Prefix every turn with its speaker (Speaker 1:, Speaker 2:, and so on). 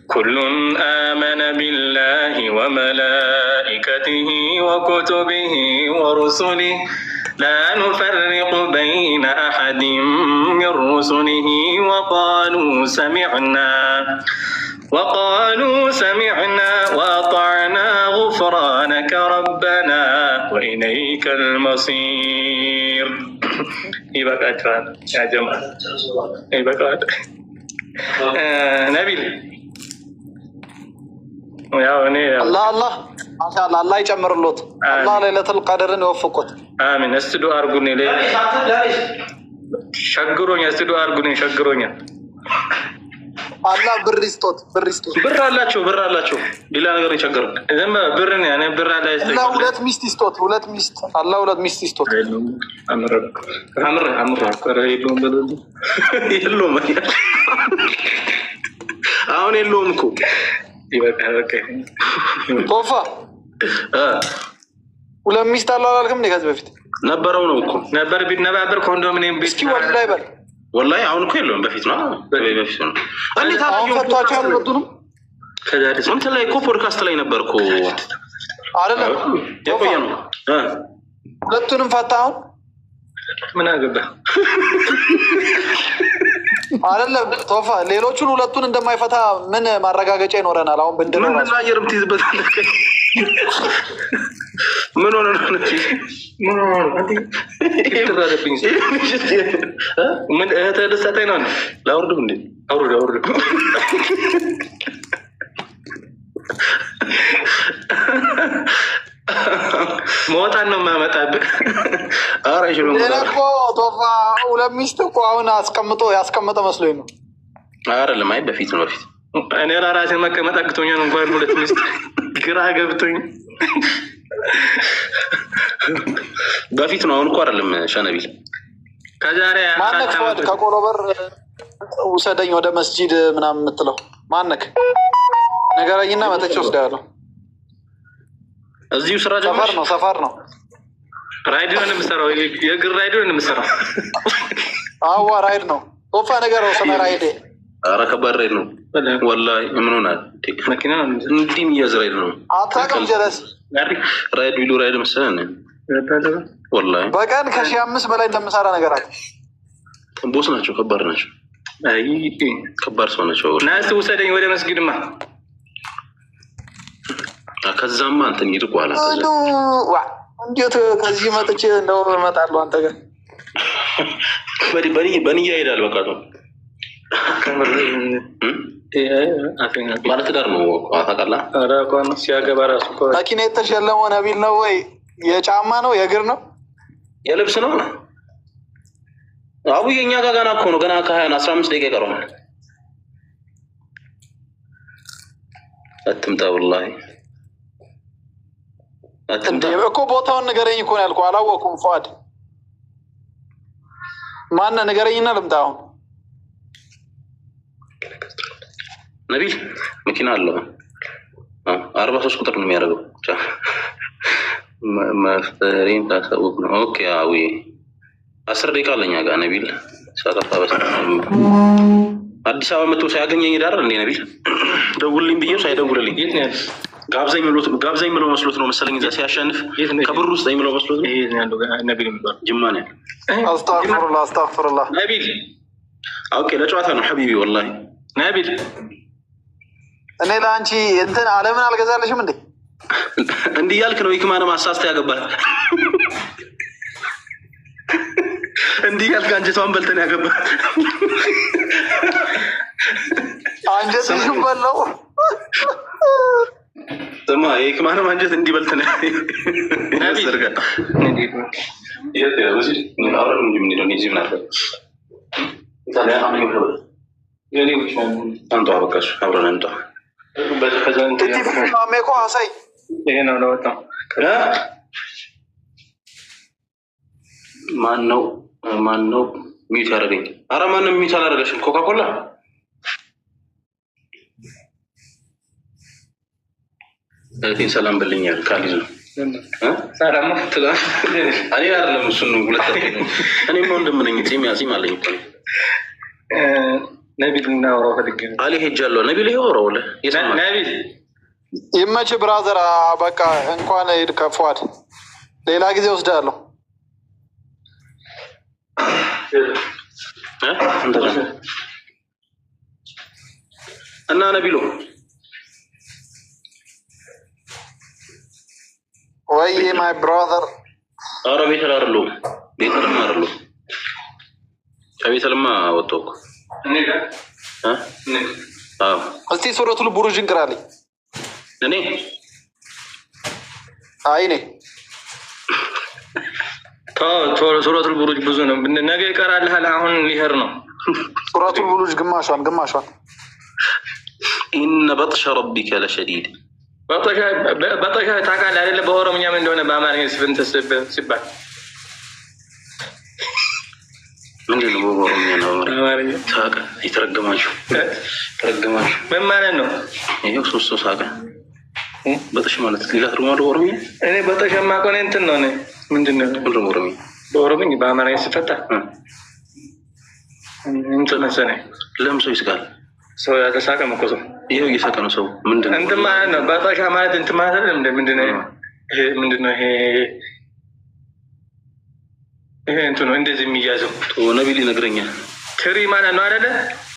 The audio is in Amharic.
Speaker 1: كل آمن بالله وملائكته وكتبه ورسله لا نفرق بين أحد من رسله وقالوا سمعنا وأطعنا غفرانك ربنا وإليك المصير። ይበቃችኋል። ያ ጀማ ይበቃል። ነቢል ያው እኔ
Speaker 2: አላህ አላህ፣ ማሻአላህ፣ አላህ ይጨምርሎት። አላህ ለይለቱል ቀድርን ይወፍቁት።
Speaker 1: አሚን። እስቲ ዱአ አድርጉልኝ። ሸግሮኛል። እስቲ ዱአ አድርጉልኝ። ሸግሮኛል።
Speaker 2: አላህ ብር ይስጦት፣ ብር ይስጦት።
Speaker 3: ብር አላቸው፣ ብር አላቸው። ሌላ ነገር የቸገረው
Speaker 1: ዝም በል፣ ብር ነው ያኔ ብር አለ።
Speaker 2: አላህ ሁለት ሚስት ይስጦት፣ ሁለት ሚስት፣ አላህ ሁለት ሚስት ይስጦት።
Speaker 1: አምር አምር አምር፣ ኧረ የለውም በለው።
Speaker 3: የለውም፣ አሁን የለውም እኮ።
Speaker 1: ይበቃል። በቃ።
Speaker 2: ቶፋ፣ ሁለት ሚስት አለው አላልክም እንዴ ከዚህ በፊት?
Speaker 3: ነበረው ነው እኮ።
Speaker 1: ነበር፣ ቢነባበር ኮንዶሚኒየም ቤት።
Speaker 2: እስኪ ወላሂ በል።
Speaker 3: ወላሂ አሁን እኮ የለውም። በፊት ነው፣ በፊት ነው። እንዴት
Speaker 2: አሁን
Speaker 3: አላየሁም?
Speaker 2: ፈቷቸው አልመጡንም።
Speaker 1: ከዛሬ
Speaker 3: እንትን ላይ እኮ ፖድካስት ላይ ነበር እኮ።
Speaker 2: አይደለም።
Speaker 3: የቆየ ነው እ
Speaker 2: ሁለቱንም ፈታ አሁን?
Speaker 1: ምን አገባ?
Speaker 2: አይደለም ቶፋ፣ ሌሎቹን ሁለቱን እንደማይፈታ ምን ማረጋገጫ ይኖረናል? አሁን ብንድነው
Speaker 3: ምንድን
Speaker 2: ራሱ
Speaker 3: ነው አየር የምትይዝበት? ምን ሆነ ነው?
Speaker 1: ምን ሆኖ ነው? አንተ ግትር አለብኝ። ምን እህትህ ልትሰጠኝ ነው እንዴ?
Speaker 3: ላውርድም እንዴ?
Speaker 1: አውርድ አውርድ። ሞጣን ነው የማመጣብህ።
Speaker 3: ኧረ አይችልም።
Speaker 2: እኔ እኮ ቶፋ ሁለት ሚስት እኮ አሁን አስቀምጦ ያስቀመጠ መስሎኝ ነው።
Speaker 3: አይደለም፣ አይ በፊት ነው፣ በፊት።
Speaker 1: እኔ ለራሴ መቀመጥ አቅቶኛል። እንኳን ሁለት ሚስት፣ ግራ ገብቶኝ።
Speaker 3: በፊት ነው። አሁን እኮ አይደለም ሸነቢል።
Speaker 1: ከዛሬ
Speaker 2: ማነክ
Speaker 1: 4
Speaker 2: ፈዋድ
Speaker 1: ዓመት
Speaker 2: ከቆሎ በር ውሰደኝ ወደ መስጂድ ምናምን የምትለው ማነክ? ንገረኝና መጥቼ ወስዳለሁ።
Speaker 3: እዚሁ ስራ
Speaker 2: ሰፈር
Speaker 3: ጀመርሽ?
Speaker 2: ነው፣ ሰፈር ነው።
Speaker 1: ራይድ ነው የምሰራው። የእግር ራይድ ነው የምሰራው።
Speaker 2: አዋ ራይድ ነው። ቶፋ ንገረው ስለ ራይዴ።
Speaker 3: ኧረ ከባድ ራይድ ነው ወላሂ። ምን ሆናል?
Speaker 1: መኪና ነው።
Speaker 3: እንዲህ የሚያዝ ራይድ ነው።
Speaker 2: አታውቅም ጀለስ።
Speaker 3: ራይድ ቢሉ ራይድ መሰለህ ወላሂ።
Speaker 2: በቀን ከ1500 በላይ እንደምሰራ ነገራት።
Speaker 3: Boss ናቸው። ከባድ ናቸው። ከባድ ሰው ናቸው።
Speaker 1: ና እስኪ ውሰደኝ ወደ መስጊድማ።
Speaker 3: ከዛማ እንትን ይርቋል።
Speaker 2: ዋ እንዴት ከዚህ መጥቼ እንደው እመጣለሁ አንተ ጋር።
Speaker 3: በንያ ይሄዳል። በቃ ነው፣ ባለትዳር ነው ታውቃለህ።
Speaker 1: ኧረ እንኳን ሲያገባ ራሱ እኮ
Speaker 2: መኪና የተሸለመው ነቢል ነው ወይ? የጫማ ነው የእግር ነው?
Speaker 3: የልብስ ነው አቡዬ። እኛ ጋር ገና እኮ ነው። ገና ከ20 15 ደቂቃ ይቀረዋል። አትምጣ ወላሂ አትምጣ።
Speaker 2: እንዴ እኮ ቦታውን ንገረኝ እኮ ነው ያልኩህ። አላወኩም። ፉአድ ማነህ? ንገረኝና ልምጣ አሁን።
Speaker 3: ነቢል መኪና አለው። 43 ቁጥር ነው የሚያደርገው። መፍጠሬን ታሳውቅ ነው። Okay አዊ 10 ደቂቃ አለኛ ጋር ነቢል ሳጠፋ በስ አዲስ አበባ መጥቶ ሳያገኘኝ ዳር እንዴ ነቢል ደውልልኝ ብዬው ሳይደውልልኝ
Speaker 1: የት ነው ያለው?
Speaker 3: ጋብዘኝ ብሎ መስሎት ነው መሰለኝ። እዛ ሲያሸንፍ
Speaker 1: የት ነው?
Speaker 3: ከብሩ ውስጥ ብሎ መስሎት ነው።
Speaker 1: ይሄ የት ነው ያለው? ነቢል የሚባለው
Speaker 3: ጅማ ነው ያለው።
Speaker 2: አስተግፊሩላህ፣ አስተግፊሩላህ።
Speaker 1: ነቢል።
Speaker 3: Okay ለጨዋታ ነው ሐቢቢ ወላሂ።
Speaker 1: ነቢል።
Speaker 2: እኔ ለአንቺ እንትን አለምን አልገዛልሽም እንዴ?
Speaker 3: እንዲህ እያልክ ነው ይክማንም አሳስተ ያገባል። እንዲህ እያልክ አንጀቷን በልተን ያገባል።
Speaker 2: አንጀትሽን በላው።
Speaker 3: ስማ የሂክማንም አንጀት እንዲህ በልተን ያስደርጋል። አምጣ በቃ እሱ አብረን እንምጣ።
Speaker 2: ማሜኮ አሳይ።
Speaker 1: ይሄ ነው ለወጣው።
Speaker 3: ማን ነው ማን ነው mute ያደረገኝ? አረ ማንም mute አላደረገሽም። ኮካኮላ እህቴን ሰላም ብልኛል። ካሊዝ ነው እ? እኔ አይደለም እሱን ነው። ሁለት እኔማ ወንድም ነኝ። ጺም ያ ጺም አለኝ እኮ እኔ።
Speaker 1: ነቢል እናወራው ፈልጌ ነው።
Speaker 3: አሊ ሄጃለሁ። ነቢል ይኸው አወራው እየሰማ
Speaker 1: ነቢል።
Speaker 2: ይመች brother። በቃ እንኳን ሄድ ከፏድ ሌላ ጊዜ ወስዳለሁ።
Speaker 3: እ? እንትን ነው። እና ነቢሎ።
Speaker 2: ወይ my brother።
Speaker 3: ኧረ ቤተል አይደለሁም፣ ቤተልማ አይደለሁም። ከቤተልማ ወጣሁ እኮ።
Speaker 1: እንሂድ።
Speaker 3: እ?
Speaker 1: እንሂድ።
Speaker 3: አዎ።
Speaker 2: እስቲ ሱረቱል ቡሩጅን ቅራልኝ።
Speaker 3: እኔ?
Speaker 2: አይ እኔ።
Speaker 1: ተው፣ ሱረቱል ቡሩጅ ብዙ ነው። ነገ ይቀራልሃል። አሁን ሊሄድ ነው።
Speaker 2: ሱረቱል ቡሩጅ ግማሿን ግማሿን።
Speaker 3: إن بطش ربك لشديد።
Speaker 1: بطش ታውቃለህ አይደለ? በኦሮምኛ ምን እንደሆነ በአማርኛ ሲባል?
Speaker 3: ምንድን ነው በኦሮምኛ እና በአማርኛ?
Speaker 1: በአማርኛ።
Speaker 3: ሳቀ። የተረገማችሁ ተረገማችሁ።
Speaker 1: ምን ማለት ነው?
Speaker 3: ይኸው ሶስት ሰው ሳቀ። بطش ማለት ሌላ ትርጉም አለው በኦሮምኛ?
Speaker 1: እኔ بطش የማውቀው እኔ እንትን ነው። እኔ ምንድን ነው?
Speaker 3: ምንድን ነው በኦሮምኛ?
Speaker 1: በኦሮምኛ በአማርኛ ሲፈታ
Speaker 3: እ።
Speaker 1: እንትን መሰለኝ።
Speaker 3: ለምን ሰው ይስቃል?
Speaker 1: ሰው ያልተሳቀም እኮ ሰው።
Speaker 3: ይኸው እየሳቀ ነው ሰው። ምንድን ነው?
Speaker 1: እንትን ማለት ነው። بطش ማለት እንትን ማለት አይደለም እንደ ምንድን ነው ይሄ? ምንድን ነው ይሄ? ይሄ እንትኑ እንደዚህ የሚያዘው።
Speaker 3: ነቢል ይነግረኛል።
Speaker 1: ትሪ ማለት ነው አይደለ?